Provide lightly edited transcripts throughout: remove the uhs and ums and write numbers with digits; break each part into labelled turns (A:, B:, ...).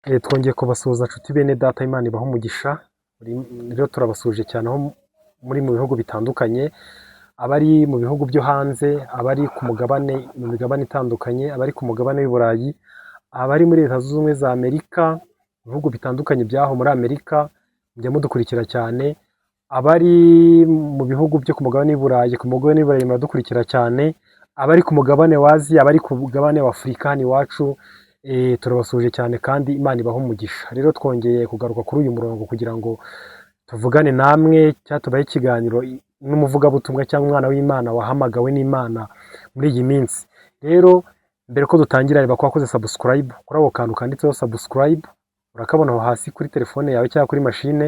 A: Twongeye kubasuhuza nshuti bene data, Imana ibaha umugisha. Rero turabasuhuje cyane aho muri mu bihugu bitandukanye, abari mu bihugu byo hanze, abari ku mugabane, mu migabane itandukanye, abari ku mugabane w'i Burayi, abari muri Leta Zunze Ubumwe za Amerika, mu bihugu bitandukanye by'aho muri Amerika, mujya mudukurikira cyane, abari mu bihugu byo ku mugabane w'i Burayi, ku mugabane w'i Burayi muradukurikira cyane, abari ku mugabane wa Aziya, abari ku mugabane wa Afurika hano iwacu, turabasuhuje cyane kandi Imana ibahe umugisha. Rero twongeye kugaruka kuri uyu murongo kugira ngo tuvugane namwe cyangwa tubahe ikiganiro n'umuvugabutumwa cyangwa umwana w'Imana wahamagawe n'Imana muri iyi minsi. Rero mbere ko dutangira, reba ko wakoze subscribe kuri ako kantu kanditseho subscribe, urakabona aho hasi kuri telefone yawe cyangwa kuri mashine,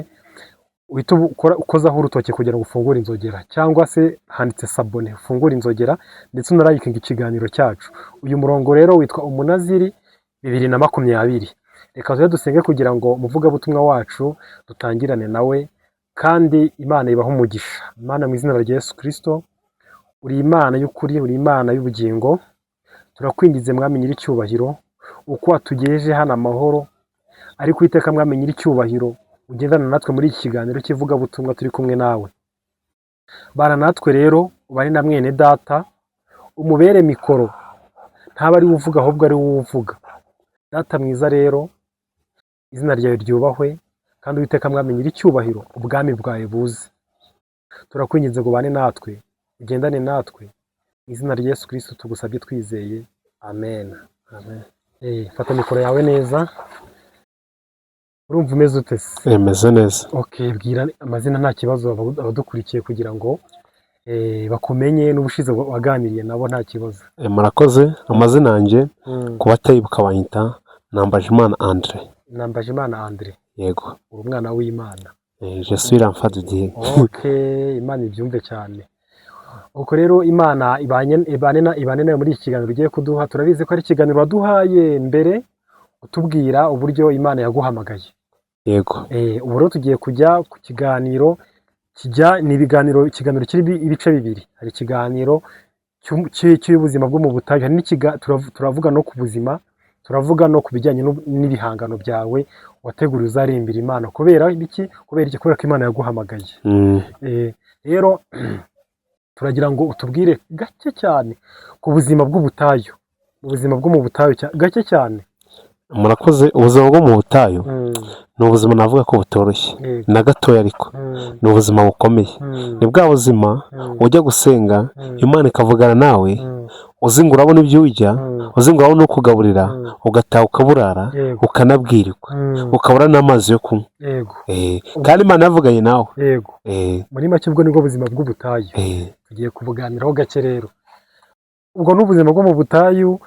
A: uhita ukozaho urutoki kugira ngo ufungure inzogera, cyangwa se handitse s'abonner, ufungure inzogera, ndetse unarayikinga ikiganiro cyacu. Uyu murongo rero witwa Umunaziri 2020. Reka tujye dusenge kugira ngo umuvugabutumwa wacu dutangirane nawe, kandi Imana ibahe umugisha. Imana, mu izina rya Yesu Kristo, uri Imana y'ukuri, uri Imana y'ubugingo, turakwingize Mwami nyir'icyubahiro, uko watugejeje hano amahoro, ariko Uwiteka Mwami nyir'icyubahiro, ugendana natwe muri iki kiganiro cy'ivugabutumwa turi kumwe nawe. Bana natwe rero, ubane na mwene data, umubere mikoro, ntaba ari we uvuga ahubwo ari wowe uvuga. Data mwiza rero, izina ryawe ryubahwe, kandi Uwiteka Mwami nyir'icyubahiro, ubwami bwawe buze. Turakwinginze ngo ubane natwe, ugendane natwe, mu izina rya Yesu Kristo tugusabye twizeye, amen.
B: Amen.
A: Fata mikoro yawe neza. Urumva umeze ute se?
B: Meze neza.
A: Okay, bwira amazina nta kibazo abadukurikiye kugira ngo bakumenye, n'ubushize waganiriye nabo nta kibazo.
B: Murakoze. Amazina yanjye, ku batayibuka, banyita Nambajimana Andre.
A: Nambajimana Andre.
B: Yego.
A: Uri umwana w'Imana.
B: Je suis l'enfant de Dieu.
A: Okay, Imana ibyumve cyane. Ubwo rero Imana ibanye ibane na ibane nawe muri iki kiganiro ugiye kuduha. Turabizi ko ari ikiganiro waduhaye mbere utubwira uburyo Imana yaguhamagaye.
B: Yego.
A: Ubu rero tugiye kujya ku kiganiro kijya, ni ibiganiro, ikiganiro kirimo ibice bibiri. Hari ikiganiro cy'ubuzima bwo mu butayu, hari turavuga no ku buzima, turavuga no ku bijyanye n'ibihangano byawe wateguriye uzaririmbira Imana. Kubera iki? Kubera iki? Kubera ko Imana yaguhamagaye. Rero turagira ngo utubwire gake cyane ku buzima bw'ubutayu, ubuzima bwo mu butayu, gake cyane.
B: Murakoze. Ubuzima bwo mu butayu ni ubuzima navuga ko butoroshye na gatoya, ariko ni ubuzima bukomeye. Ni bwa buzima ujya gusenga, Imana ikavugana nawe, uzi ngo urabona ibyo urya, uzi ngo urabona ukugaburira, ugataha ukaburara, ukanabwirirwa, ukabura n'amazi yo kunywa. Kandi Imana yavuganye nawe.
A: Muri make ubwo nibwo buzima bw'ubutayu. Tugiye kubuganiraho gake rero. Ubwo ni ubuzima bwo mu butayu.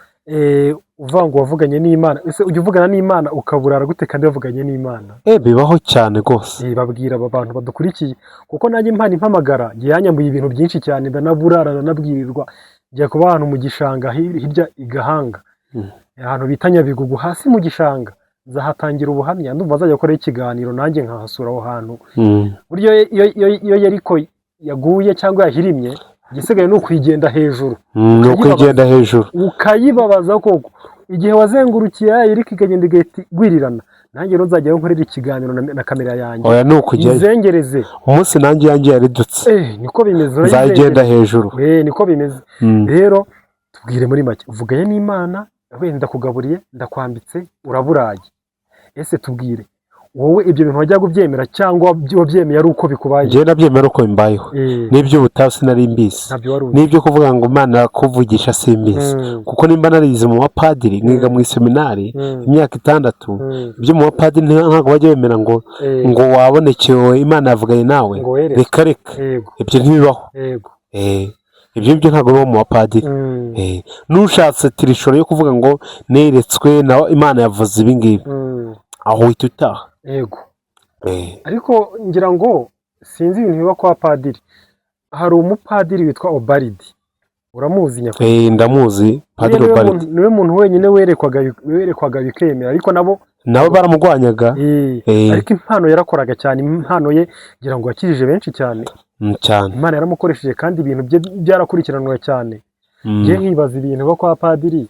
A: Uvuga ngo wavuganye n'Imana, ese ujya uvugana n'Imana ukaburara gute kandi wavuganye n'Imana?
B: Bibaho cyane rwose.
A: Babwira aba bantu badukurikiye, kuko nanjye Imana impamagara ngiye yanyambuye ibintu byinshi cyane, ndanaburara, ndanabwirirwa, njya kuba ahantu mu gishanga hirya i Gahanga, ahantu bita Nyabigugu, hasi mu gishanga. Nzahatangira ubuhamya, ndumva azajya gukora ikiganiro nanjye nkahasura aho hantu. Buryo iyo Yeriko yaguye cyangwa yahirimye, igisigaye ni ukuyigenda hejuru.
B: Ni ukugenda hejuru.
A: Ukayibabaza koko. Igihe wazengurukiye Yeriko ikagenda igahita igwirirana, nanjye rero nzajyayo nkorera ikiganiro na kamera yanjye.
B: Oya, ni ukujyayo.
A: Izengereze.
B: Umunsi nanjye iyanjye yaridutse,
A: Niko bimeze.
B: nzagenda
A: Urayizengereza.
B: hejuru.
A: Niko bimeze. Rero tubwire muri make, uvuganye n'Imana, wenda ndakugaburiye, ndakwambitse, uraburaye. Ese tubwire, wowe ibyo bintu wajyaga ubyemera cyangwa wabyemeye ari uko bikubaye?
B: Njyewe nabyemera uko bimbayeho. N'iby'ubutayu sinari mbizi.
A: Ntabyo wari uzi.
B: N'ibyo kuvuga ngo Imana irakuvugisha simbizi, kuko nimba narize mu bapadiri, nkiga mu iseminari imyaka 6, ibyo mu bapadiri ntabwo bajya bemera ngo ngo wabonekewe, Imana yavuganye nawe.
A: Ngo weretswe.
B: Reka reka, ibyo ntibibaho. Ibyo byo ntabwo bibaho mu bapadiri. N'ushatse tirishoro yo kuvuga ngo neretswe nawe, Imana yavuze ibi ngibi, aho uhita utaha.
A: Ariko ngira ngo sinzi ibintu biba kwa padiri. Hari umupadiri witwa Obaridi, uramuzi nyakuri?
B: Ndamuzi, Padiri
A: Niwe
B: Obaridi.
A: Niwe muntu wenyine werekwaga bikemera, ariko nabo
B: Nabo baramurwanyaga.
A: Ariko impano yarakoraga cyane, impano ye ngira ngo yakijije benshi cyane.
B: Cyane.
A: Imana yaramukoresheje kandi ibintu bye byarakurikiranwa cyane. Njye nkibaza ibintu biba kwa padiri.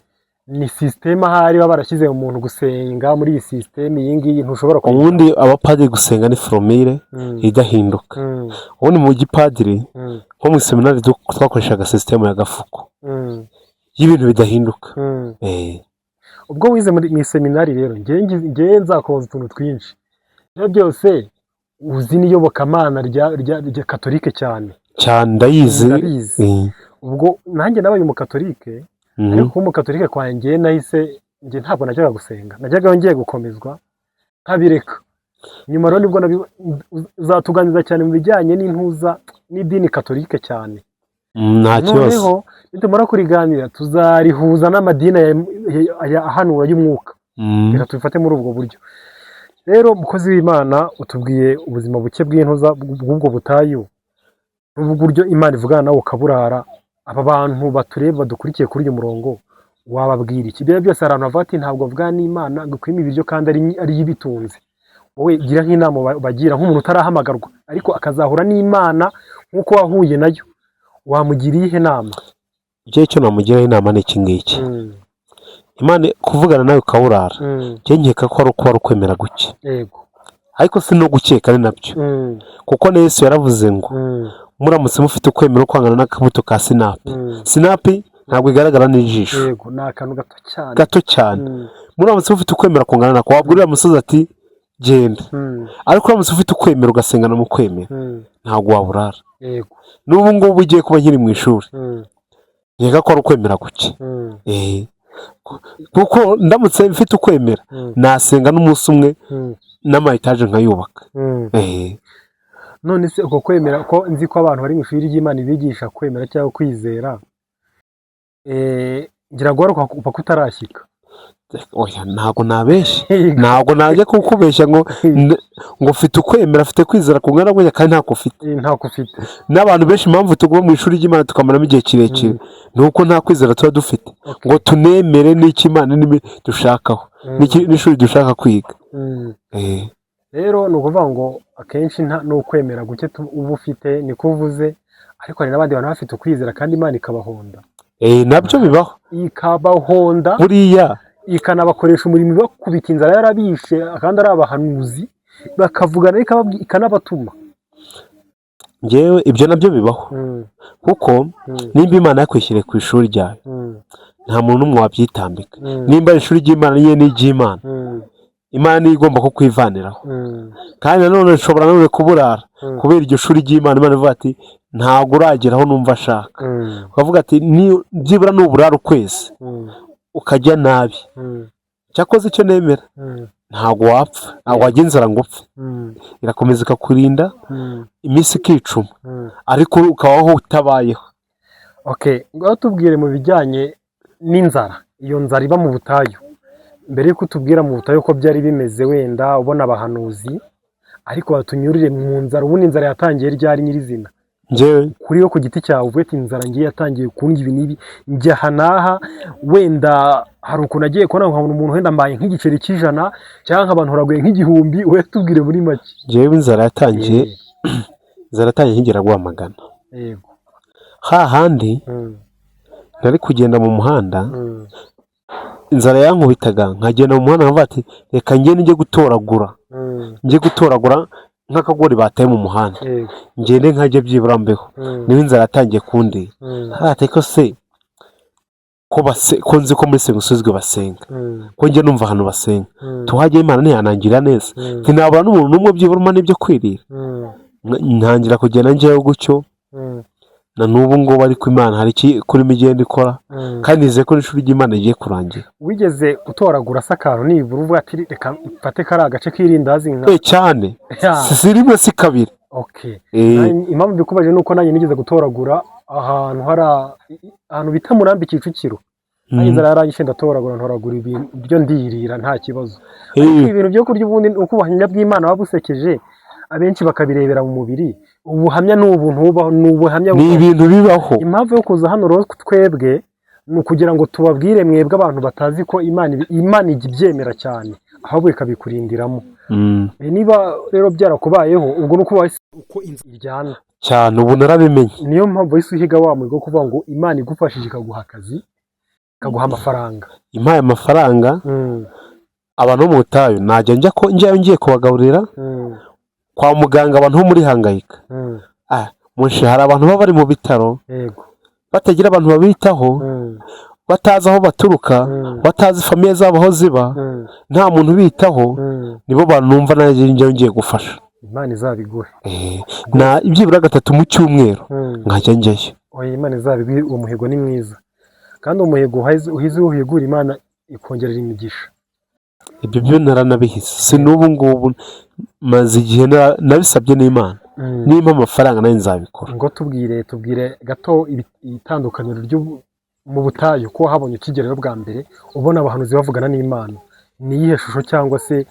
A: Ni système ahari baba barashyize umuntu gusenga muri iyi système iyi ngiyi, ntushobora kuyigira.
B: Ubundi abapadiri gusenga ni formule idahinduka. Ubundi mu gipadiri, nko mu seminari, twakoreshaga système ya gafuku y'ibintu bidahinduka.
A: Ubwo wize muri mu iseminari rero, njyewe nzakubaza utuntu twinshi. Ibyo byose uzi n'iyobokamana rya katolike cyane.
B: Cyane, ndayizi.
A: Ndabizi. Ubwo nanjye nabaye umukatolike, ariko kuba umukatolike kwanjye nahise njye ntabwo najyaga gusenga, najyaga ngiye gukomezwa nkabireka nyuma. Rero nibwo uzatuganiriza cyane mu bijyanye n'intuza n'idini katolike cyane.
B: Nta kibazo.
A: Noneho nitumara kuriganira tuzarihuza n'amadini ahanura y'umwuka. Reka tubifate muri ubwo buryo. Rero mukozi w'Imana, utubwiye ubuzima buke bw'intuza bw'ubwo butayu n'uburyo Imana ivugana nawe ukaburara. Aba bantu batureba, badukurikiye kuri uyu murongo, wababwira iki? Ibyo byose hari abantu bavuga ati ntabwo bavugana n'Imana ngo ikwime ibiryo kandi ari yo ibitunze. Wowe gira nk'inama bagira nk'umuntu utarahamagarwa ariko akazahura n'Imana nk'uko wahuye nayo, wamugira iyihe nama?
B: Njyewe icyo namugiraho inama ni iki ngiki: Imana kuvugana nawe ukawurara, njye nkeka ko ari uko wari ukwemera guke. Ariko si no gukeka, ari nabyo, kuko na Yesu yaravuze ngo muramutse mufite ukwemera kwangana n'akabuto ka sinapi. Sinapi ntabwo igaragara n'ijisho.
A: Yego, ni akantu gato cyane.
B: Gato cyane. Muramutse mufite ukwemera kungana nako, wabwira uriya musozi ati genda. Ariko uramutse ufite ukwemera, ugasengana mu kwemera, ntabwo waburara. N'ubu ngubu ugiye kuba nkiri mu ishuri, nkeka ko ari ukwemera guke. Kuko ndamutse mfite ukwemera, nasenga n'umunsi umwe n'ama étage nkayubaka.
A: None se uko kwemera, ko nzi ko abantu bari mu ishuri ry'Imana bigisha kwemera cyangwa kwizera, ngira ngo wari upfa kutarashyika.
B: Oya, ntabwo nabeshya, ntabwo najya kukubeshya ngo mfite ukwemera, afite kwizera kungana gutya kandi ntako ufite.
A: Ntako ufite.
B: N'abantu benshi, impamvu tuguma mu ishuri ry'Imana tukamaramo igihe kirekire, ni uko nta kwizera tuba dufite ngo tunemere n'icyo Imana n'imi dushakaho n'ishuri dushaka kwiga.
A: Rero ni ukuvuga ngo akenshi ni ukwemera guke uba ufite, niko uvuze, ariko hari n'abandi bantu bafite ukwizera kandi Imana ikabahonda.
B: Nabyo bibaho.
A: Ikabahonda.
B: Buriya
A: ikanabakoresha umurimo, ibakubita inzara yarabishe kandi ari abahanuzi, bakavugana ikanabatuma.
B: Njyewe ibyo nabyo bibaho, kuko nimba Imana yakwishyiriye ku ishuri ryayo, nta muntu n'umwe wabyitambika. Nimba ari ishuri ry'Imana nyine ni iry'Imana. Imana niyo igomba kukwivaniraho. Kandi nanone ushobora nanone kuburara kubera iryo shuri ry'Imana. Imana ivuga ati ntabwo uragera aho numva ashaka, ukavuga ati byibura nuburara ukwezi ukajya nabi. Cyakoze icyo nemera, ntabwo wapfa, ntabwo wajya inzara ngo upfe. Irakomeza ikakurinda, iminsi ikicuma, ariko ukabaho utabayeho.
A: Okay, ngaho tubwire mu bijyanye n'inzara, iyo nzara iba mu butayu. Mbere y'uko utubwira mu butayu uko byari bimeze, wenda ubona abahanuzi, ariko batunyurire mu nzara. Ubundi inzara yatangiye ryari nyirizina?
B: Njyewe?
A: Kuri yo ku giti cyawe, uvuge ati inzara ngiye yatangiye kundya ibi n'ibi, njya aha n'aha, wenda hari ukuntu agiye kubona nkabona umuntu wenda mbaye nk'igiceri cy'100 cyangwa nk'abantu baraguye nk'igihumbi. We tubwire muri make.
B: Njyewe inzara yatangiye, inzara yatangiye nkigera Rwamagana, hahandi nari kugenda mu muhanda, inzara yankubitaga nkagenda mu muhanda nkavuga ati reka ngende njye gutoragura, njye gutoragura nk'akagori bataye mu muhanda, ngende nkajya byibura mbeho. Niho inzara yatangiye kundira. Hati ko se ko nzi ko muri Senga basenga, ko njye numva ahantu basenga, tuhajya Imana ntiyanangira neza, ntinabura n'umuntu n'umwe byibura umpa n'ibyo kwirira. Ntangira kugenda njyayo gutyo na n'ubu ngubu, ariko Imana hari kurimo igenda ikora, kandi nizeye ko n'ishuri ry'Imana rigiye kurangira.
A: Wigeze utoragura se akantu nibura uvuga ati reka mfate kariya gace k'irindazi nka
B: Cyane, si rimwe si kabiri.
A: Impamvu mbikubaje ni uko nanjye nigeze gutoragura ahantu hari ahantu bita Murambi, Kicukiro. Nanjye inzara yaranyishe, ndatoragura, ntoragura ibintu byo ndirira nta kibazo. Ariko ibintu byo kurya, ubundi uko ubuhamya bw'Imana buba busekeje, abenshi bakabirebera mu mubiri. Ubuhamya ni ubuntu bubaho, ni ubuhamya
B: Ni
A: bubaho.
B: ibintu bibaho.
A: Impamvu yo kuza hano rero twebwe ni ukugira ngo tubabwire mwebwe abantu batazi ko Imana ijya ibyemera cyane, ahubwo ikabikurindiramo. Niba rero byarakubayeho, ubwo ni uko wahise uko inzara iryana.
B: Cyane, ubu narabimenye.
A: Niyo mpamvu wahise uhiga wa muhigo wo kuvuga ngo Imana igufashije ikaguha akazi. Ikaguha amafaranga.
B: Impaye amafaranga, abantu bo mu butayu najya njya ko njyayo ngiye kubagaburira. Kwa muganga abantu bo muri Hangayika, munshi hari abantu baba bari mu bitaro batagira abantu babitaho, batazi aho baturuka, batazi famille zabo aho ziba, nta muntu ubitaho. Nibo bantu numva nanjye njyayo ngiye gufasha.
A: Imana izabiguhe.
B: Na byibura gatatu mu cyumweru nkajya njyayo.
A: Oya, Imana izabiguhe, uwo muhigo ni mwiza, kandi uwo muhigo uhize uhigura, Imana ikongerera imigisha.
B: Ibyo byo naranabihise, si n'ubu ngubu, maze igihe nabisabye n'Imana. Nimba amafaranga nayo nzabikora.
A: Ngo tubwire gato itandukaniro ryo mu butayu, ko wahabonye ukigerayo bwa mbere, ubona abahanuzi bavugana n'Imana, ni iyihe shusho cyangwa se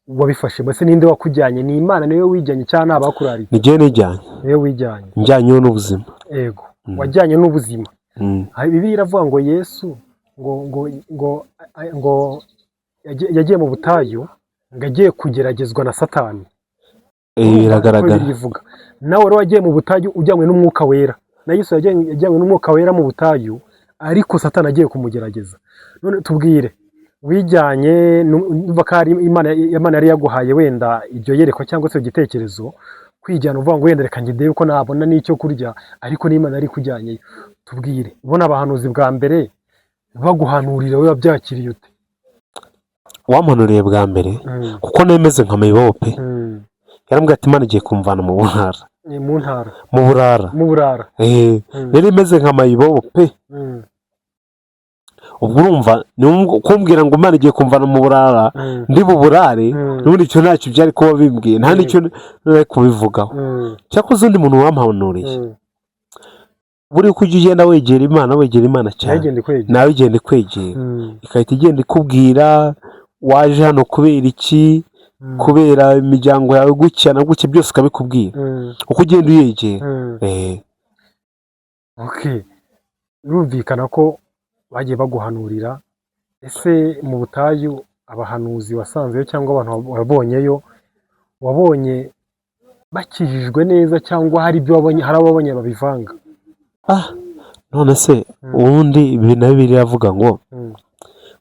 A: wabifashe? Mbese ninde wakujyanye? Ni Imana niwe wijyanye cyangwa ni abakurariye?
B: Ni jyewe nijyanye.
A: Niwe wijyanye?
B: Njyanyeho n'ubuzima.
A: Yego, wajyanye n'ubuzima. Bibiliya iravuga ngo Yesu ngo yagiye mu butayu ngo agiye kugeragezwa na Satani.
B: Biragaragara.
A: Uko bivuga, nawe rero wagiye mu butayu ujyanywe n'Umwuka Wera, na Yesu yajyanywe n'Umwuka Wera mu butayu, ariko Satani agiye kumugerageza. None tubwire, wijyanye, numva ko ari Imana yari yaguhaye wenda iryo yerekwa cyangwa se igitekerezo, kwijyana uvuga ngo wenda reka ngende ko nabona n'icyo kurya, ariko n'Imana yari ikujyanyeyo. Tubwire, ubona abahanuzi bwa mbere baguhanurira, wowe wabyakiriye ute?
B: Wampanuriye bwa mbere, kuko nemeze nka mayibobo pe, yarambwiye ati Imana igiye kumvana mu burara.
A: Ni mu ntara?
B: Mu burara.
A: Mu burara.
B: Rero imeze nka mayibobo pe. Ubwo urumva ni kumbwira ngo Imana igiye kumvana mu burara, ndi buburare, n'ubundi icyo ntacyo byari kuba bimbwiye, nta n'icyo nari kubivugaho. Cyakoze undi muntu wampanuriye, buriya uko ujya ugenda wegera Imana, wegera Imana
A: nayo
B: cyane,
A: igenda ikwegera.
B: Nawe igenda ikwegera, igahita igenda ikubwira waje hano kubera iki, kubera imiryango yawe gutya na gutya, byose ikabikubwira uko ugenda uyegera.
A: Okay, birumvikana ko bagiye baguhanurira. Ese mu butayu abahanuzi wasanzeyo cyangwa abantu wabonyeyo, wabonye bakijijwe neza cyangwa hari ibyo wabonye, hari abo wabonye babivanga?
B: None se ubundi ibi na Bibiliya iravuga ngo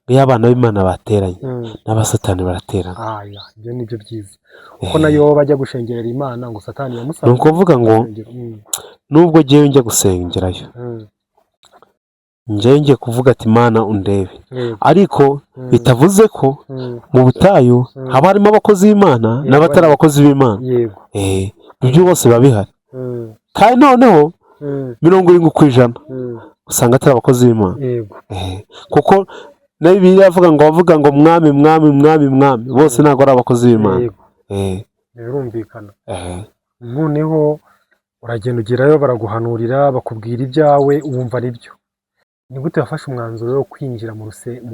B: iyo abana b'Imana bateranye, n'abasatani baraterana.
A: Aya, ibyo ni byo byiza, kuko nayo bajya gushengerera Imana ngo Satani yamusanze
B: Ni ukuvuga ngo
A: mu rusengero.
B: Nubwo ngewe njya gusengerayo, njyewe ngiye kuvuga ati Imana undebe, ariko bitavuze ko mu butayu haba harimo abakozi b'Imana n'abatari abakozi b'Imana. Ibyo bose biba bihari, kandi noneho 70% usanga atari abakozi b'Imana. Kuko na Bibiliya iravuga ngo abavuga ngo mwami, mwami, mwami, mwami bose ntabwo ari abakozi b'Imana.
A: Birumvikana. Noneho uragenda ugerayo, baraguhanurira, bakubwira ibyawe, wumva ari byo. Ni gute wafashe umwanzuro wo kwinjira mu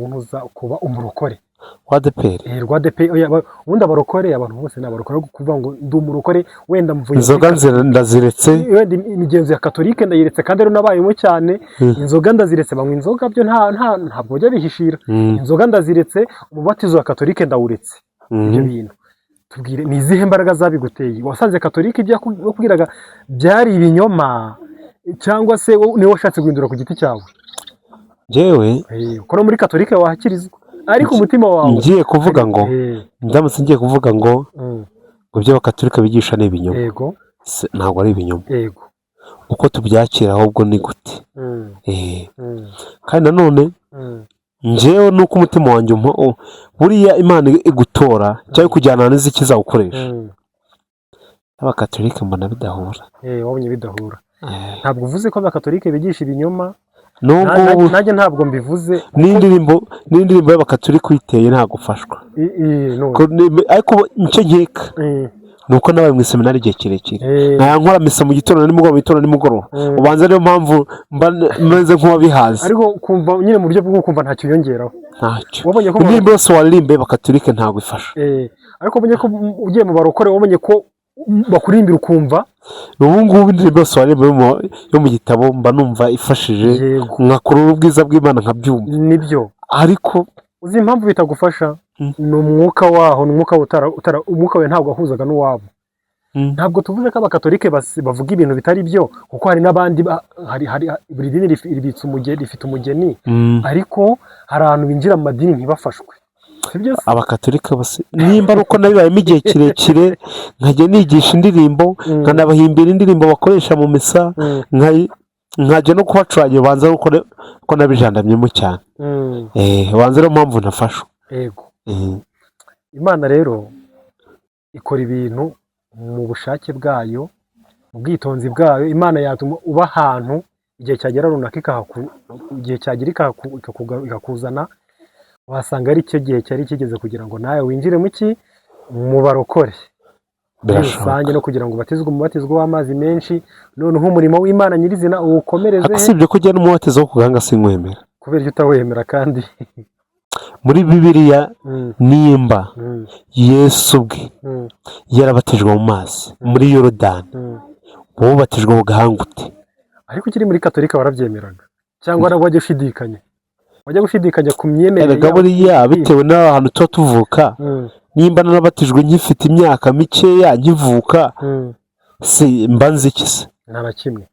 A: ntuza kuba umurokore?
B: Wa ADEPR?
A: Rwa ADEPR. Oya, ubundi abarokore, abantu bose ni abarokore, ariko kuvuga ngo ndi umurokore, wenda mvuye muri
B: Inzoga ndaziretse.
A: Wenda imigenzo ya katolike ndayiretse, kandi rero nabayemo cyane. Inzoga ndaziretse, banywa inzoga byo ntabwo bajya bihishira. Inzoga ndaziretse, umubatizo wa katolike ndawuretse. Ibyo bintu tubwire, ni izihe mbaraga zabiguteye? Wasanze katolike ibyo yakubwiraga byari ibinyoma, cyangwa se wowe niwe washatse guhindura ku giti cyawe?
B: Njyewe
A: Kuko no muri katolike wahakirizwa, ariko umutima wawe
B: ngiye kuvuga ngo, ndamutse ngiye kuvuga ngo ngo ibyo abakatolika bigisha ni ibinyoma, ntabwo ari ibinyoma. Uko tubyakira ahubwo ni gute? Kandi nanone njyewe nuko umutima wanjye buriya Imana igutora cyangwa ikujyana ahantu izi ikizawukoresha. N'abakatolika mbona bidahura.
A: Wabonye bidahura. Ntabwo uvuze ko abakatolike bigisha ibinyoma.
B: Nubwo ubu
A: Nanjye ntabwo mbivuze.
B: N'indirimbo y'abakatolika uyiteye ntabwo ufashwa.
A: None.
B: Ariko icyo nkeka ni uko nabaye mu iseminari igihe kirekire, nkaya nkora misa mu gitondo na nimugoroba, mu gitondo nimugoroba. Ubanza niyo mpamvu mba meze nk'uwabihaze.
A: Ariko kumva nyine mu buryo bwo kumva ntacyo yongeraho.
B: Ntacyo.
A: Wabonye ko
B: Indirimbo yose waririmba y'abakatolika ntabwo ifasha.
A: Ariko wabonye ko ugiye mu barokore, wabonye ko bakuririmbira ukumva.
B: Ubu ngubu indirimbo yose waririmba yo mu gitabo mba numva ifashije, nkakurura ubwiza bw'Imana nkabyumva.
A: Nibyo.
B: Ariko
A: Uzi impamvu bitagufasha? Ni umwuka waho, ni umwuka utara, umwuka wawe ntabwo wahuzaga n'uwabo. Ntabwo tuvuze ko Abakatolike bavuga ibintu bitari byo, kuko hari n'abandi hari buri dini ribitse umugeni, rifite umugeni, ariko hari ahantu binjira mu madini ntibafashwe, sibyo se?
B: Abakatolika bose, nimba ari uko nabibayemo igihe kirekire, nkajya nigisha indirimbo, nkanabahimbira indirimbo bakoresha mu misa, nkajya no kubacurangira, ubanza ari uko ko nabijandamyemo cyane. Ubanza ariyo mpamvu ntafashwe.
A: Imana rero ikora ibintu mu bushake bwayo, mu bwitonzi bwayo. Imana yatuma uba ahantu, igihe cyagera runaka igihe cyagera ikakuzana, wasanga ari cyo gihe cyari kigeze kugira ngo nawe winjire mu ki, mu barokore muri
B: Birashoboka.
A: rusange, no kugira ngo ubatizwe umubatizo w'amazi menshi, noneho umurimo w'Imana nyirizina uwukomereze.
B: Ariko usibye ko ujya n'umubatizo wo ku gahanga sinkwemera.
A: Kubera icyo utawemera kandi?
B: Muri Bibiliya, nimba Yesu ubwe yarabatijwe mu mazi muri Yorodani, wowe ubatijwe mu gahanga ute?
A: Ariko ukiri muri Katolika warabyemeraga, cyangwa nabwo wajya ushidikanya, wajya gushidikanya ku myemerere
B: Erega
A: yabo?
B: buriya bitewe n'ahantu tuba tuvuka, nimba narabatijwe nkifite imyaka mikeya nkivuka, si mba nzi iki se?
A: Nta na kimwe.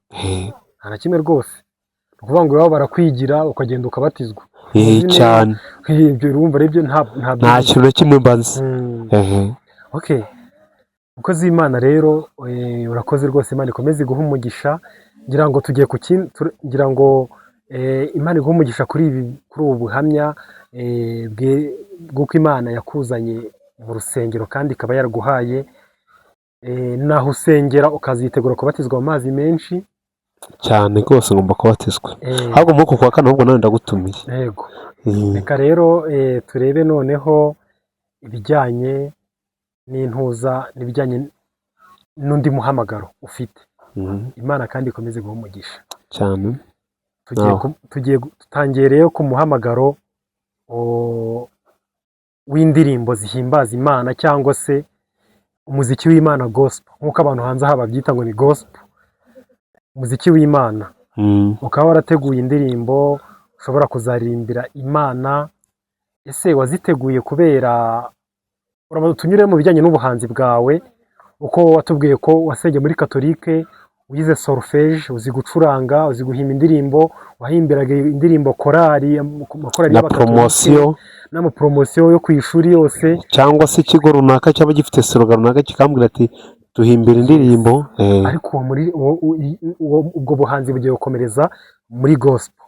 A: Nta na kimwe rwose. Ni ukuvuga ngo iwabo barakwigira ukagenda ukabatizwa. Uzi neza.
B: Cyane.
A: Ibyo urumva aribyo, nta
B: Nta kintu na kimwe mba nzi.
A: Okay, umukozi w'Imana rero, urakoze rwose. Imana ikomeze iguhe umugisha. Ngira ngo tugiye ku kindi, ngira ngo Imana iguhe umugisha kuri ubu buhamya bw'uko Imana yakuzanye mu rusengero kandi ikaba yaraguhaye naho usengera, ukazitegura kubatizwa mu mazi menshi.
B: Cyane rwose, ngomba kubatizwa. Ahubwo muri uku kwa kane, ahubwo nawe ndagutumiye.
A: Yego. Reka rero turebe noneho ibijyanye n'intuza n'ibijyanye n'undi muhamagaro ufite. Imana kandi ikomeze guha umugisha.
B: Cyane.
A: Tugiye
B: Nawe.
A: Tutangiye rero ku muhamagaro w'indirimbo zihimbaza Imana, cyangwa se umuziki w'Imana, gospel, nk'uko abantu hanze aha babyita ngo ni gospel, umuziki w'Imana. Ukaba warateguye indirimbo ushobora kuzaririmbira Imana. Ese waziteguye kubera, urabanza tunyure mu bijyanye n'ubuhanzi bwawe, uko watubwiye ko wasengeye muri Katolike, wize solfège, uzi gucuranga, uzi guhimba indirimbo, wahimbiraga indirimbo korali, amakorali
B: Na
A: y'Abakatolike,
B: poromosiyo.
A: N'amaporomosiyo yo ku ishuri yose.
B: Cyangwa se ikigo runaka cyaba gifite slogan runaka kikambwira ati: "Duhimbira indirimbo."
A: Ariko uwo muri ubwo buhanzi bugiye gukomereza muri gospel,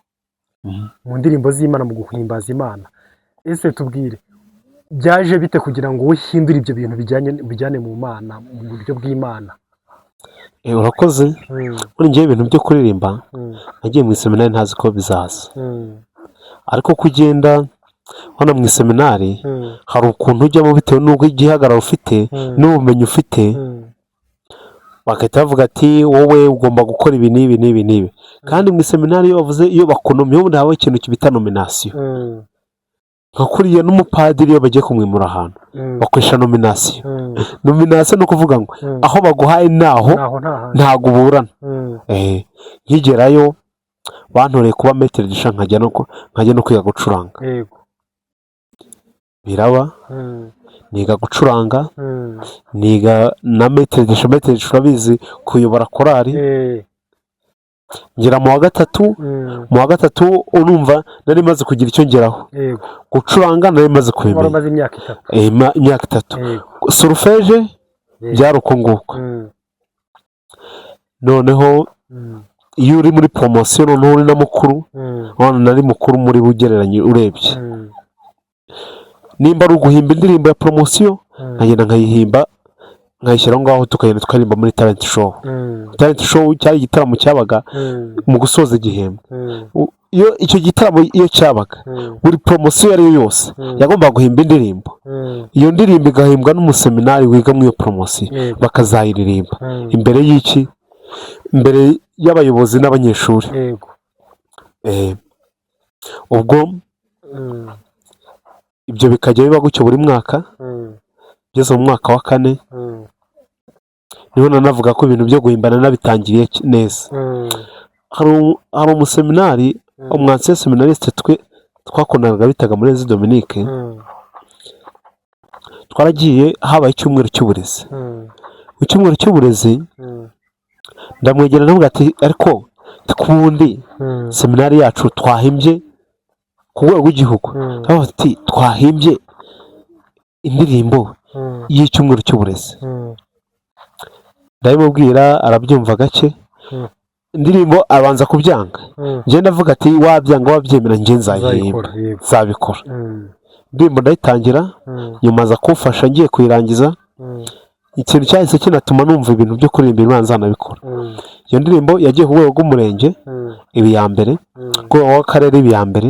A: mu ndirimbo z'Imana, mu guhimbaza Imana. Ese tubwire, byaje bite kugira ngo uhindure ibyo bintu bijyane mu Mana, mu buryo bw'Imana?
B: Urakoze. Muri njyewe ibintu byo kuririmba, nagiye mu iseminari ntazi ko bizaza, ariko ko ugenda hano mu iseminari, hari ukuntu ujyamo bitewe n'uko igihagararo ufite n'ubumenyi ufite, bagahita bavuga ati: "Wowe ugomba gukora ibi n'ibi n'ibi n'ibi." Kandi mu iseminari iyo bavuze, iyo bakunomye, ubundi habaho ikintu bita nomination. Nka kuriya n'umupadiri iyo bagiye kumwimura ahantu, bakoresha nomination. Nomination ni ukuvuga ngo aho baguhaye naho
A: Naho nta handi.
B: Ntabwo uburana. Nkigerayo bantoreye kuba maître de chant, nkajya no kwiga gucuranga. Biraba, niga gucuranga, niga na maître de chant. Maître de chant urabizi, kuyobora korali. Ngera mu wa gatatu, mu wa gatatu urumva nari maze kugira icyo ngeraho. Gucuranga nari maze
A: Wari
B: kubimenya.
A: umaze imyaka 3.
B: Imyaka 3. Solfège byari uko nguko. Noneho iyo uri muri poromosiyo, noneho uri na mukuru, none nari mukuru muri bo ugereranye urebye, nimba ari uguhimba indirimbo ya poromosiyo, nkagenda nkayihimba, nkayishyira aho ngaho, tukagenda tukaririmba muri talent show. Talent show cyari igitaramo cyabaga mu gusoza igihembwe. Iyo icyo gitaramo iyo cyabaga, buri poromosiyo iyo ari yo yose yagombaga guhimba indirimbo. Iyo ndirimbo igahimbwa n'umuseminari wiga muri iyo poromosiyo, bakazayiririmba imbere y'iki, imbere y'abayobozi n'abanyeshuri. Ubwo ibyo bikajya biba gutyo buri mwaka. Ngeze mu mwaka wa kane, niho nanavuga ko ibintu byo guhimbana nabitangiriye neza. Hari umuseminari, umu ancien séminariste twe twakundanaga, bitaga Murenzi Dominique. Twaragiye, habaye icyumweru cy'uburezi. Mu cyumweru cy'uburezi ndamwegera, ndavuga ati: "Ariko kubundi seminari yacu twahimbye ku rwego rw'igihugu," ndavuga ati: "Twahimbye indirimbo y'icyumweru cy'uburezi." Ndabimubwira, arabyumva gake. Indirimbo abanza kubyanga. Njye ndavuga ati: "Wabyanga wabyemera, njye nzayihimba."
A: Uzayikora, yego.
B: Nzabikora. Indirimbo ndayitangira, nyuma aza kumfasha ngiye kuyirangiza. Ikintu cyahise kinatuma numva ibintu byo kuririmba Imana nzanabikora. Iyo ndirimbo yagiye ku rwego rw'umurenge iba iya mbere, ku rwego rw'akarere iba iya mbere,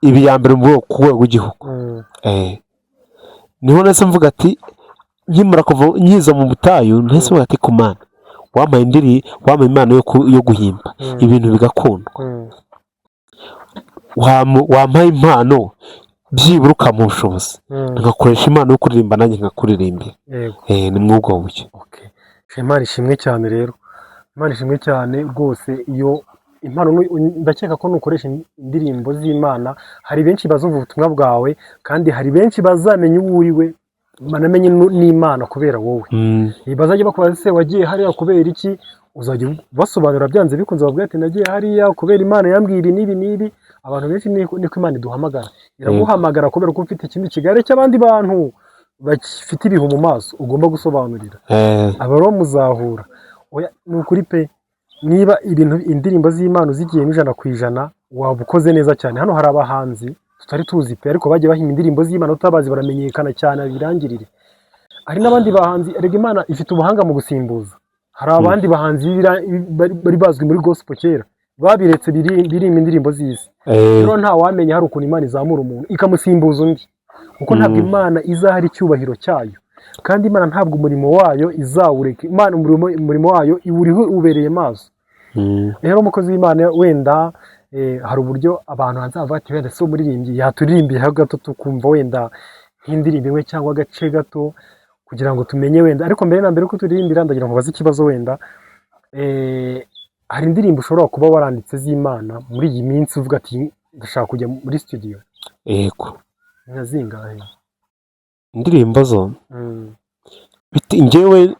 B: iba iya mbere ku rwego rw'igihugu. Niho nahise mvuga ati, nkimara kuva nkiza mu butayu, nahise mvuga ati: "Ku Mana wampaye wampaye impano yo guhimba ibintu bigakundwa, wampaye impano byibura ukampa ubushobozi ngakoresha impano yo kuririmba, nanjye nkakuririmbira." Ni muri ubwo buryo.
A: Okay. Imana ishimwe cyane rero, Imana ishimwe cyane rwose. Iyo impano ndakeka ko nukoresha indirimbo z'Imana, hari benshi bazumva ubutumwa bwawe, kandi hari benshi bazamenya uwo uri we, banamenye n'Imana kubera wowe. Bazajya bakubaza: "Se wagiye hariya kubera iki?" Uzajya ubasobanurira byanze bikunze, babwira ati: "Nagiye hariya kubera Imana yambwiye ibi n'ibi n'ibi." Abantu benshi niko Imana iduhamagara. Iraguhamagara kubera ko ufite ikindi kigare cy'abandi bantu bafite ibihu mu maso ugomba gusobanurira. Aba rero muzahura. Oya, ni ukuri pe, niba ibintu indirimbo z'Imana uzigiyemo 100%, waba ukoze neza cyane. Hano hari abahanzi tutari tuzi pe, ariko bagiye bahimba indirimbo z'Imana tutabazi, baramenyekana cyane birangirire. Hari n'abandi bahanzi, erega Imana ifite ubuhanga mu gusimbuza. Hari abandi bahanzi bari bazwi muri gospel kera, babiretse birimba indirimbo z'isi. Rero nta wamenya, hari ukuntu Imana izamura umuntu ikamusimbuza undi, kuko ntabwo Imana izahara icyubahiro cyayo, kandi Imana ntabwo umurimo wayo izawureka. Imana umurimo wayo iwuriho, ubereye maso. Rero umukozi w'Imana, wenda hari uburyo abantu hanze bavuga ati: "Wenda si umuririmbyi yaturirimbiye gato, tukumva wenda nk'indirimbo imwe cyangwa agace gato kugira ngo tumenye wenda." Ariko mbere na mbere ko turirimbira, ndagira ngo baze ikibazo wenda, hari indirimbo ushobora kuba waranditse z'Imana muri iyi minsi uvuga ati: "Ndashaka kujya muri studio"?
B: Yego.
A: Nka zingahe?
B: Indirimbo zo njyewe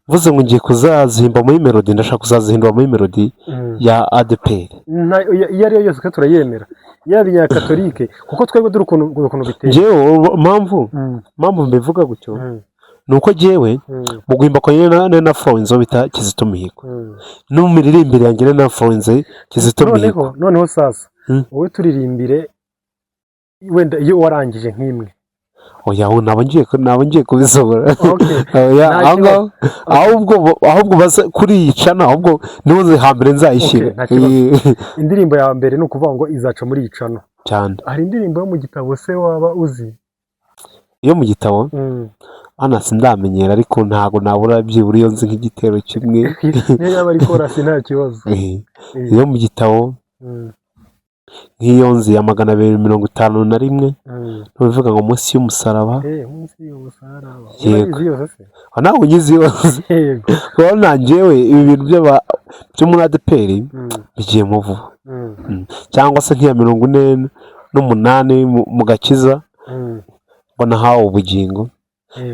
B: mvuze ngo ngiye kuzazihimba muri melody, ndashaka kuzazihindura muri melody ya ADEPR.
A: Iyo ari yo yose twe turayemera, yaba iya katolike, kuko twebwe dore ukuntu biteye.
B: Njyewe impamvu mbivuga gutyo ni uko njyewe mu guhimba kwa nyine na followinze uwo bita Kizito Mihigo, no mu miririmbire yanjye na followinze Kizito Mihigo.
A: Noneho sasa wowe turirimbire wenda iyo warangije nk'imwe.
B: Oya, aho naba ngiye kubisohora. Oya,
A: Nta
B: aho ngaho
A: kibazo.
B: ahubwo baze kuri iyi channel, ahubwo niho nzi hambere nzayishyira.
A: Okay, nta kibazo. Indirimbo ya mbere ni ukuvuga ngo izaca muri iyi channel.
B: Cyane.
A: Hari indirimbo yo mu gitabo se waba uzi?
B: Iyo mu gitabo? Hano sindamenyera, ariko ntabwo nabura byibura iyo nzi nk'igitero kimwe.
A: Niyo yaba ari korasi nta kibazo.
B: Iyo mu gitabo, nk'iyo nzi ya 251, bivuga ngo munsi y'umusaraba.
A: Munsi y'umusaraba.
B: Yego.
A: Urayizi yose se?
B: Ah, nawe unyizi yose. Urabona njyewe ibi bintu byo muri ADEPR bigiyemo vuba. Cyangwa se nk'iya 48 mu gakiza, ngo nahawe ubugingo.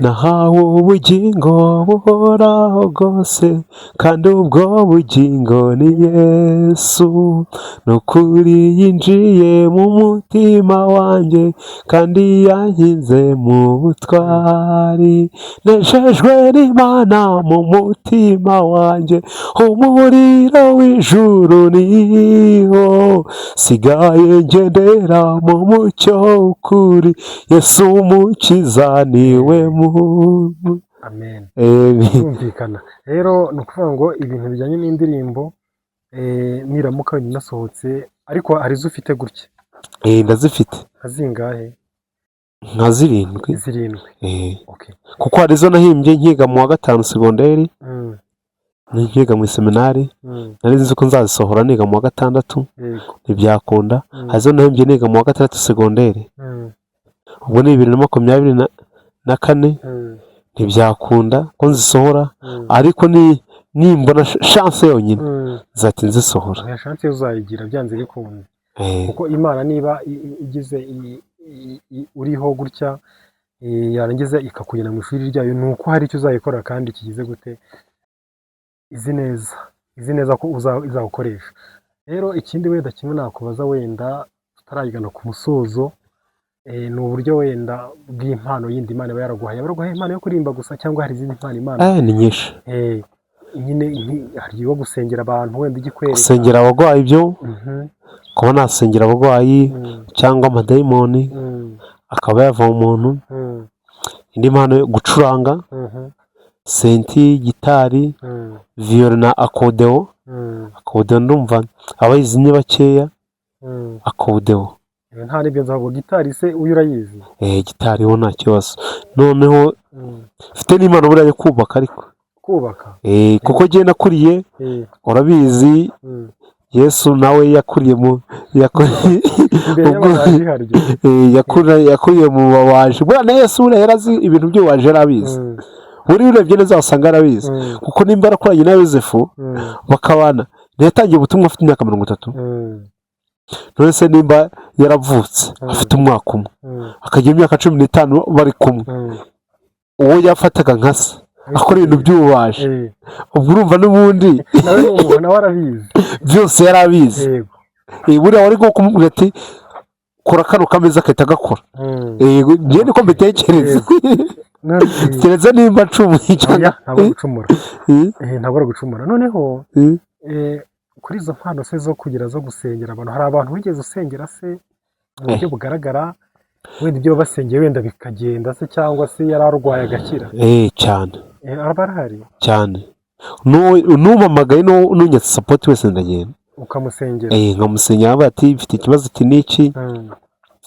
B: Nahawe ubugingo buhoraho bwose, kandi ubwo bugingo ni Yesu. Ni ukuri yinjiye mu mutima wanjye, kandi yankize mu butwari. Nejejwe n'Imana mu mutima wanjye, umuriro w'ijuru niho sigaye ngendera mu mucyo w'ukuri. Yesu umukiza niwe mu
A: Amen. Birumvikana rero, ni ukuvuga ngo ibintu bijyanye n'indirimbo, niramuka wenda inasohotse, ariko hari izo ufite gutya?
B: Ndazifite.
A: Nka zingahe?
B: Nka zirindwi.
A: Zirindwi? Okay.
B: Kuko hari izo nahimbye nkiga mu wa gatanu segonderi, nkiga mu iseminari. Nari nzi ko nzazisohora niga mu wa gatandatu, ntibyakunda. Hari izo nahimbye niga mu wa gatandatu segonderi, ubwo ni 2024, ntibyakunda ko nzisohora, ariko ni nimbona chance yonyine nzahita nzisohora.
A: Nta chance uzayigira byanze bikunze. Kuko Imana niba igize uriho gutya. Yarangiza ikakujyana mu ishuri ryayo, ni uko hari icyo uzayikora kandi kigize gute, izi neza ko izagukoresha. Rero ikindi wenda kimwe nakubaza, wenda tutarayigana ku musozo, ni uburyo wenda bw'impano yindi Imana iba yaraguhaye. Yaba yaraguhaye impano yo kuririmba gusa, cyangwa hari izindi mpano Imana?
B: Ni nyinshi.
A: Nyine hari iyo gusengera abantu wenda ijya ikwereka.
B: Gusengera abarwayi byo, kuba nasengera abarwayi cyangwa amadayimoni akaba yava mu muntu. Indi mpano yo gucuranga synthé, gitari, violon na accordéon. Accordéon ndumva abayizi ni bakeya. Accordéon.
A: Nta n'ibyo nzi, ahubwo gitari se uyu urayizi?
B: Gitari ho nta kibazo. Noneho mfite n'impano buriya yo kubaka ariko.
A: Kubaka?
B: Kuko njye nakuriye, urabizi, Yesu nawe yakuriye mu yakuriye
A: Imbere y'ababaji harya.
B: Yakuriye mu babaji. Buriya na Yesu buriya yari azi ibintu by'ububaji, yari abizi. Buriya urebye neza wasanga yarabizi, kuko nimba yarakoranye na Yosefu bakabana, ntiyatangiye ubutumwa afite imyaka 30? None se nimba yaravutse afite umwaka umwe, akagira imyaka 15 bari kumwe, uwo yafataga nka se akora ibintu by'ububaji, ubwo urumva n'ubundi
A: Nawe ni umuntu, nawe arabizi.
B: Byose yari abizi. Buriya wari nko kumubwira ati kora kano kameza, agahita agakora. Njye niko mbitekereza, keretse nimba ncumuye cyangwa
A: Oya, ntabwo ari gucumura. Ntabwo ari gucumura. Noneho kuri izo mpano se zo kugira zo gusengera abantu, hari abantu wigeze usengera se mu buryo bugaragara, wenda ibyo basengeye wenda bikagenda se, cyangwa se yari arwaye agakira?
B: Cyane.
A: Araba arahari?
B: Cyane. N'umpamagaye n'unyatse support wese ndagenda.
A: Ukamusengera?
B: Nkamusengera, avuga ati mfite ikibazo iki n'iki,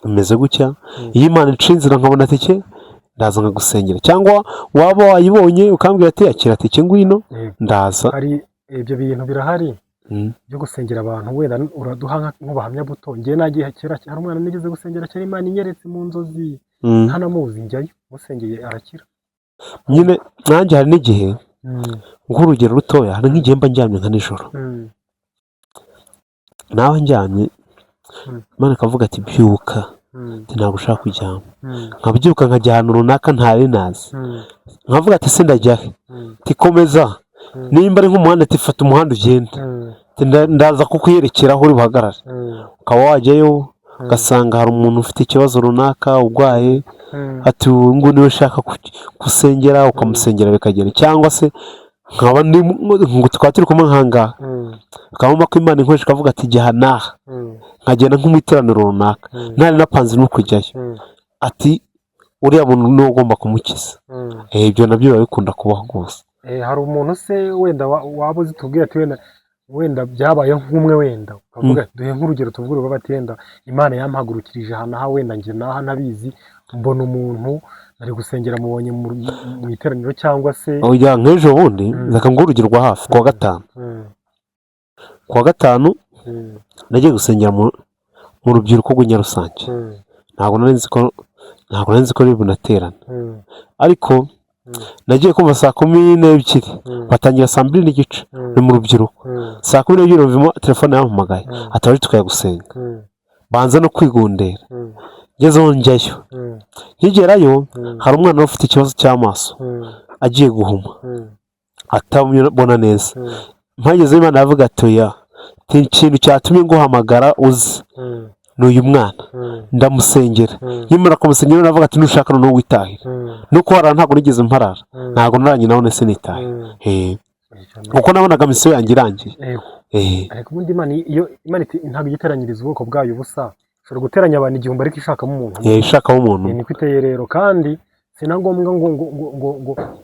B: bimeze gutya. Iyo Imana iciye inzira nkabona tike, ndaza nkagusengera, cyangwa waba wayibonye ukambwira ati akira tike ngwino, ndaza.
A: Hari ibyo bintu birahari byo gusengera abantu, wenda uraduha nk'ubuhamya buto. Njyewe nagiye kera, hari umwana nigeze gusengera kera, Imana inyeretse mu nzozi, ntanamuzi, njyayo musengeye arakira.
B: Nyine nanjye hari n'igihe, nk'urugero rutoya, hari nk'igihe mba ndyamye nka nijoro, nawe ndyamye, Imana ikavuga ati byuka, ati ntabwo ushaka kuryama. Nkabyuka nkajya ahantu runaka ntari nazi, nkavuga ati se ndajya he? Ati komeza, nimba ari nk'umuhanda, ati fata umuhanda ugende. Ati ndaza kukuyerekera aho uri buhagarare. Ukaba wajyayo ugasanga hari umuntu ufite ikibazo runaka urwaye, ati uyu nguyu niwe ushaka gusengera, ukamusengera bikagenda. Cyangwa se nkaba ndi ngo tukaba turi kumwe nkangaha, ukabona ko Imana inkoresha ikavuga ati jya aha n'aha, nkagenda nko mu iteraniro runaka ntari napanze no kujyayo, ati uriya muntu niwe ugomba kumukiza. Ibyo nabyo biba bikunda kubaho rwose.
A: Hari umuntu se wenda waba uzi tubwira ati wenda byabaye nk'umwe, wenda ukavuga duhe nk'urugero, tuvuge uruvuga ati wenda Imana yampagurukirije aha n'aha, wenda njye n'aha ntabizi, mbona umuntu nari gusengera mubonye mu iteraniro cyangwa se?
B: Oya, nk'ejo bundi, reka nguhe urugero rwa hafi, kuwa gatanu, kuwa gatanu nagiye gusengera mu rubyiruko rw'Inyarusange. Ntabwo nari nzi ko riri bunaterane, ariko nagiye kumva saa 12, batangira saa 2:30, ni mu rubyiruko. Saa 12 bivamo telefone yampamagaye, ati waje tukajya gusenga. Banza no kwigundera, ngezeho njyayo. Nkigerayo hari umwana wari ufite ikibazo cy'amaso, agiye guhuma, atabona neza. Mpageze Imana aravuga ati oya, ikintu cyatumye nguhamagara uzi ni uyu mwana. Ndamusengera. Nkimara kumusengera aravuga ati nushaka noneho witahire. No kuharara ntabwo nigeze mparara, ntabwo naranye nawe, nese nitahe. Kuko nabonaga mission yanjye irangiye.
A: Ariko ubundi Imana, iyo Imana ntabwo ijya iteranyiriza ubwoko bwayo ubusa. Ishobora guteranya abantu 1000 ariko ishakamo umuntu umwe.
B: Ishakamo umuntu.
A: Niko iteye rero, kandi si na ngombwa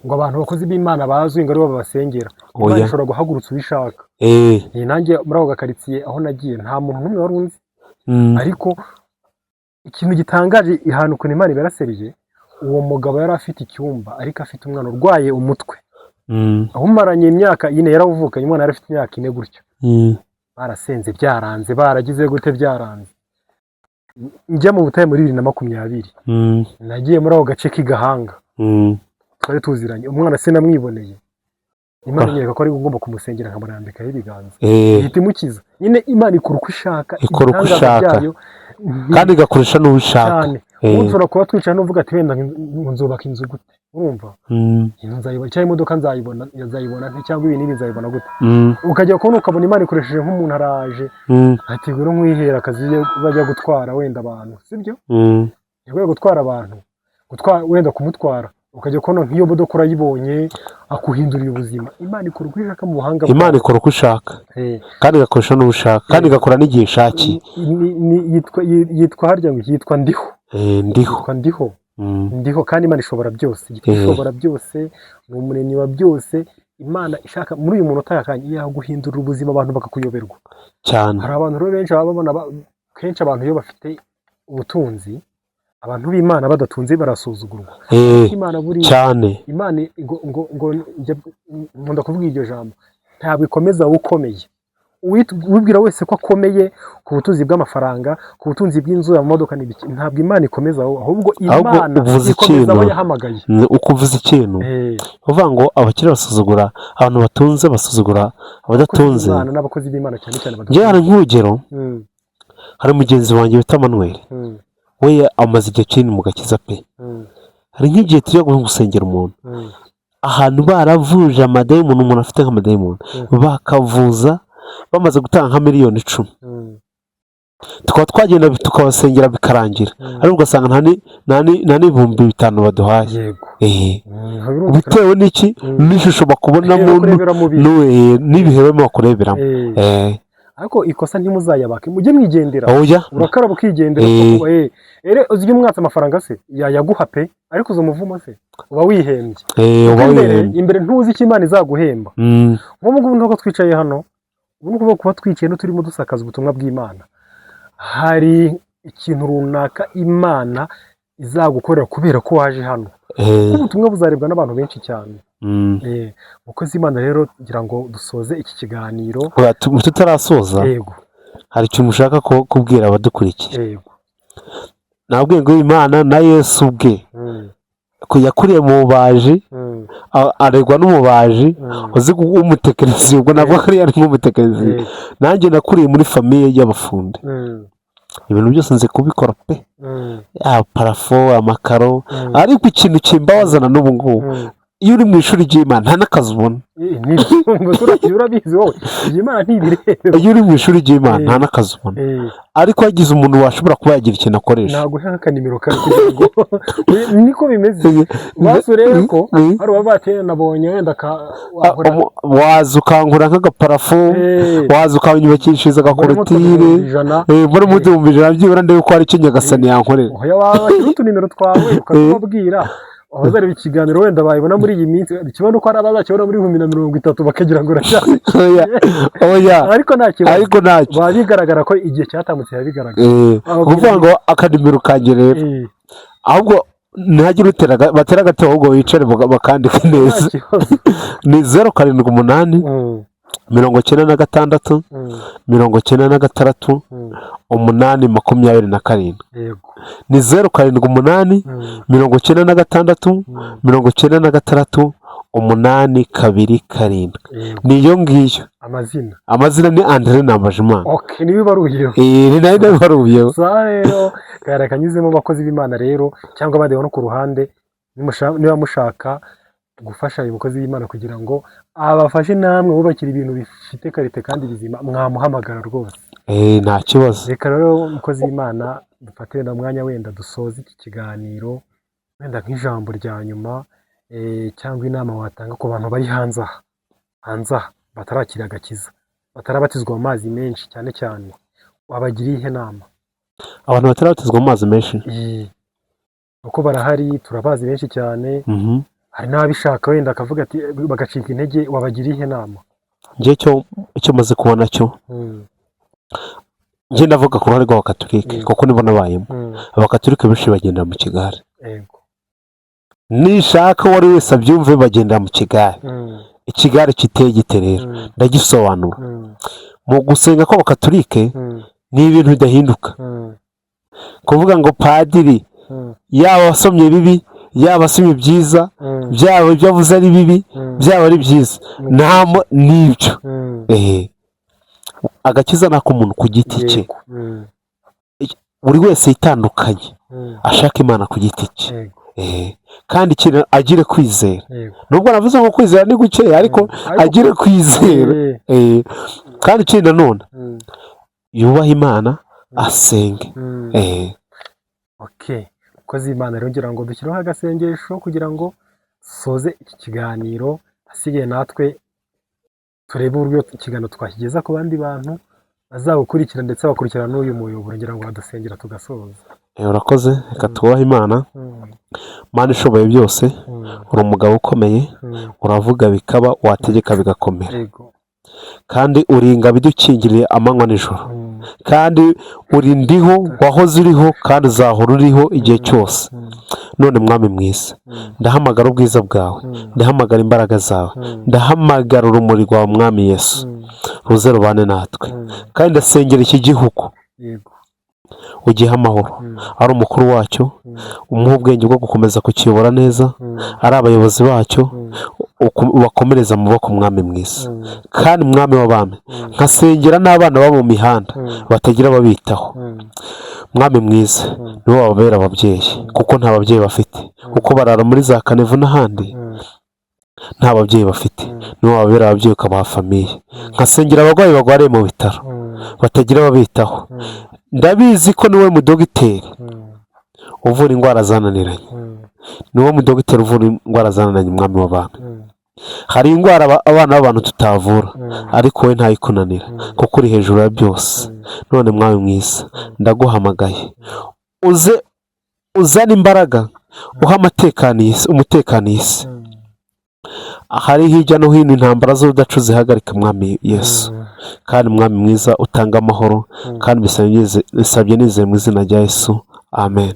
A: ngo abantu bakozi b'Imana bazwi ngo aribo babasengera. Imana
B: Oya.
A: ishobora guhagurutsa uwo ishaka. Nanjye muri ako gakaritsiye aho nagiye nta muntu n'umwe wari unzi, ariko ikintu gitangaje, ahantu ukuntu Imana ibaraseriye, uwo mugabo yari afite icyumba ariko afite umwana urwaye umutwe, awumaranye imyaka 4, yarawuvukanye, umwana yari afite imyaka 4 gutyo. Barasenze byaranze, baragize gute byaranze. Njya mu butayu muri 2020, nagiye muri ako gace k'i Gahanga, twari tuziranye, umwana sinamwiboneye, Imana inyereka ko ari ugomba kumusengera, nkamurambikaho ibiganza, ihita imukiza. Nyine Imana ikora uko ishaka.
B: Ikora uko
A: Ibitangaza
B: ishaka.
A: byayo.
B: Kandi igakoresha n'uwo ishaka.
A: Cyane. Ubu ushobora kuba twicaye n'uvuga ati wenda ngo nzubaka inzu gute, urumva? Inzu nzayibona, cyangwa imodoka nzayibona, nzayibona nte, cyangwa ibi n'ibi nzayibona gute? Ukajya kubona ukabona Imana ikoresheje nk'umuntu araje, ati ngwino nkwihera akazi uzajya gutwara wenda abantu, sibyo? Yaguye gutwara abantu, gutwara wenda kumutwara, ukajya kubona nk'iyo modoka urayibonye, akuhinduriye ubuzima. Imana ikora uko ishaka mu buhanga
B: Imana
A: bwayo.
B: ikora uko ishaka kandi igakoresha n'uwo ishaka kandi igakora n'igihe ishakiye.
A: Yitwa harya ngo yitwa Ndiho.
B: Ndiho.
A: Yitwa Ndiho. Ndiho, kandi Imana ishobora byose. Yitwa Ishobora byose, ni umuremyi wa byose. Imana ishaka muri uyu muntu utakanye yaguhindurira ubuzima, abantu bakakuyoberwa.
B: Cyane.
A: Hari abantu rero benshi baba babona kenshi abantu iyo bafite ubutunzi, abantu b'Imana badatunze barasuzugurwa. Imana buriya
B: Cyane.
A: Imana ngo nkunda kuvuga iryo jambo, ntabwo ikomeza ukomeye. Uwibwira wese ko akomeye ku butunzi bw'amafaranga, ku butunzi bw'inzu, amamodoka n'ibiki, ntabwo Imana ikomeza aho, ahubwo
B: Ahubwo
A: Imana
B: uvuze
A: ikomeza abo
B: ikintu.
A: yahamagaye.
B: Uko uvuze ikintu, uvuga ngo abakire basuzugura abantu batunze, basuzugura abadatunze.
A: Imana n'abakozi b'Imana cyane cyane
B: Njyewe hari
A: badatunze.
B: nk'urugero, hari mugenzi wanjye wita Manuel. We amaze igihe kinini mu gakiza pe. Hari nk'igihe tujya gusengera umuntu, ahantu baravuje amadayimoni, umuntu afite nk'amadayimoni, bakavuza bamaze gutanga nka miliyoni 10, tukaba twagenda tukabasengera bikarangira, ariko ugasanga nta n'5,000 baduhaye.
A: Birumvikana.
B: Bitewe n'iki? N'ishusho bakubonamo.
A: Bakurebera mu bihe.
B: N'ibihe barimo bakureberamo.
A: Ariko ikosa ntimuzayabake, mujye mwigendera.
B: Oya.
A: Urakaraba ukigendera. Ere uzi iyo umwatse amafaranga se yayaguha pe, ariko uzi umuvumo se uba wihembye.
B: Uba
A: Kuko imbere
B: wihembye.
A: imbere ntuzi icyo Imana izaguhemba. Nk'ubu ngubu ntabwo twicaye hano, ubu ni ukuvuga kuba twicaye no turimo dusakaza ubutumwa bw'Imana, hari ikintu runaka Imana izagukorera kubera ko waje hano. Kuko ubutumwa buzarebwa n'abantu benshi cyane. Mukozi w'Imana rero, kugira ngo dusoze iki kiganiro.
B: Oya, tutarasoza,
A: Yego.
B: hari ikintu ushaka kubwira abadukurikiye.
A: Yego.
B: Nabwiye ngo Imana na Yesu ubwe ko yakuriye mu bubaji, aregwa n'umubaji, uzi w'umutekinisiye, ubwo ntabwo ari ari nk'umutekinisiye. Nanjye nakuriye muri famille y'abafundi. Ibintu byose nzi kubikora pe, yaba plafond, amakaro. Ariko ikintu kimbabazana n'ubu ngubu, iyo uri mu ishuri ry'Imana nta n'akazi ubona.
A: Nibyo, ngo urabizi wowe, iyi Imana ntibireba.
B: Iyo uri mu ishuri ry'Imana nta n'akazi ubona, ariko hagize umuntu washobora kuba yagira ikintu akoresha.
A: Naguha akanimero kawe kugira ngo niko bimeze, basi urebe ko hari uwaba ati nabonye wenda ka wahora.
B: Waza ukankura nk'agaplafond, waza ukanyubakishiriza agaclôture.
A: 100,000.
B: Muri mu 100,000 byibura, ndebe ko hari icyo Nyagasani yankorera.
A: Oya, washyira utunimero twawe ukatubabwira, abazareba ikiganiro wenda bayibona muri iyi minsi. Ikibazo nuko hari abazakibona muri 2030 bakagira ngo uracyari.
B: Oya, oya.
A: Ariko nta kibazo.
B: Ariko ntacyo.
A: Biba bigaragara ko igihe cyatambutse, biba bigaragara.
B: Kuvuga ngo akanimero kanjye rero, ahubwo ntihagire utera batera agatebo, ahubwo wicare bakandike
A: Nta
B: neza.
A: kibazo.
B: Ni 078 96 96 8 27. Ni 078 96 96 8 2 7. Ni iyo ngiyo.
A: Amazina?
B: Amazina ni Andre Nambajimana.
A: Okay, niba ibaruyeho.
B: Ni nayo nabibaruyeho.
A: Sa rero kayara kanyuzemo abakozi b'Imana rero, cyangwa abandi no ku ruhande, niba mushaka gufasha uyu mukozi w'Imana kugira ngo abafashe namwe bubakira ibintu bifite qualité kandi bizima, mwamuhamagara rwose.
B: Nta kibazo.
A: Reka rero umukozi w'Imana dufate wenda umwanya, wenda dusoze iki kiganiro, wenda nk'ijambo rya nyuma, cyangwa inama watanga ku bantu bari hanze aha batarakira agakiza, batarabatizwa mu mazi menshi cyane cyane, wabagira iyihe nama?
B: Abantu batarabatizwa mu mazi menshi?
A: Kuko barahari, turabazi benshi cyane. Hari n'ababishaka wenda akavuga ati bagacika intege, wabagira iyihe nama?
B: Njye cyo icyo maze kubona cyo, njye ndavuga ku ruhande rw'abakatolike, kuko nibo nabayemo. Abakatolike benshi bagendera mu kigare. Nishaka uwo ari wese abyumve, bagendera mu kigare. Ikigare kiteye gite rero? Ndagisobanura. Mu gusenga kw'abakatolike ni ibintu bidahinduka. Kuvuga ngo padiri, yaba asomye bibi, yaba asomye byiza, byaba ibyo avuze ari bibi, byaba ari byiza, nta nibyo. Agakiza ni ak'umuntu ku giti cye. Buri wese yitandukanye. Ashaka Imana ku giti cye. Kandi ikintu agire kwizera. Nubwo navuze ngo kwizera ni gukeya, ariko
A: Ariko-
B: agire kwizera. Kandi ikindi nanone, yubahe Imana, asenge.
A: Okay, mukozi w'Imana rero, ngira ngo dushyireho agasengesho kugira ngo dusoze iki kiganiro, asigaye natwe turebe uburyo ikiganiro twakigeza ku bandi bantu bazagukurikira, ndetse bakurikirana n'uyu muyoboro. Ngira ngo wadusengera tugasoza.
B: Urakoze, reka twubahe Imana. Mana ishoboye byose, uri umugabo ukomeye, uravuga bikaba, wategeka bigakomera. Kandi uri ingabo idukingiriye amanywa nijoro. Kandi uri ndiho, wahoze uriho, kandi uzahora uriho igihe cyose. None mwami mwiza, ndahamagara ubwiza bwawe, ndahamagara imbaraga zawe, ndahamagara urumuri rwawe, mwami Yesu, ruze rubane natwe. Kandi ndasengera iki gihugu, ugihe amahoro. Ari umukuru wacyo, umuha ubwenge bwo gukomeza kukiyobora neza, ari abayobozi bacyo, ubakomereza amaboko, mwami mwiza. Kandi mwami w'abami, nkasengera n'abana baba mu mihanda batagira ababitaho. Mwami mwiza, nibo bababera ababyeyi, kuko nta babyeyi bafite, kuko barara muri za caniveaux n'ahandi, nta babyeyi bafite. Nibo bababera ababyeyi, ukabaha famille. Nkasengera abarwayi barwariye mu bitaro batagira ababitaho. Ndabizi ko niwe mudogiteri uvura indwara zananiranye. Niwo mudogiteri uvura indwara zananiranye, umwami w'abami. Hari indwara abana b'abantu tutavura, ariko wowe ntayikunanira, kuko uri hejuru ya byose. None mwami mwiza, ndaguhamagaye uze uzane imbaraga, uha amatekano iyi si, umutekano iyi si. Ahari hirya no hino intambara z'urudacu zihagarika, mwami Yesu. Kandi mwami mwiza, utanga amahoro. Kandi bisabye nizeye mu izina rya Yesu, amen.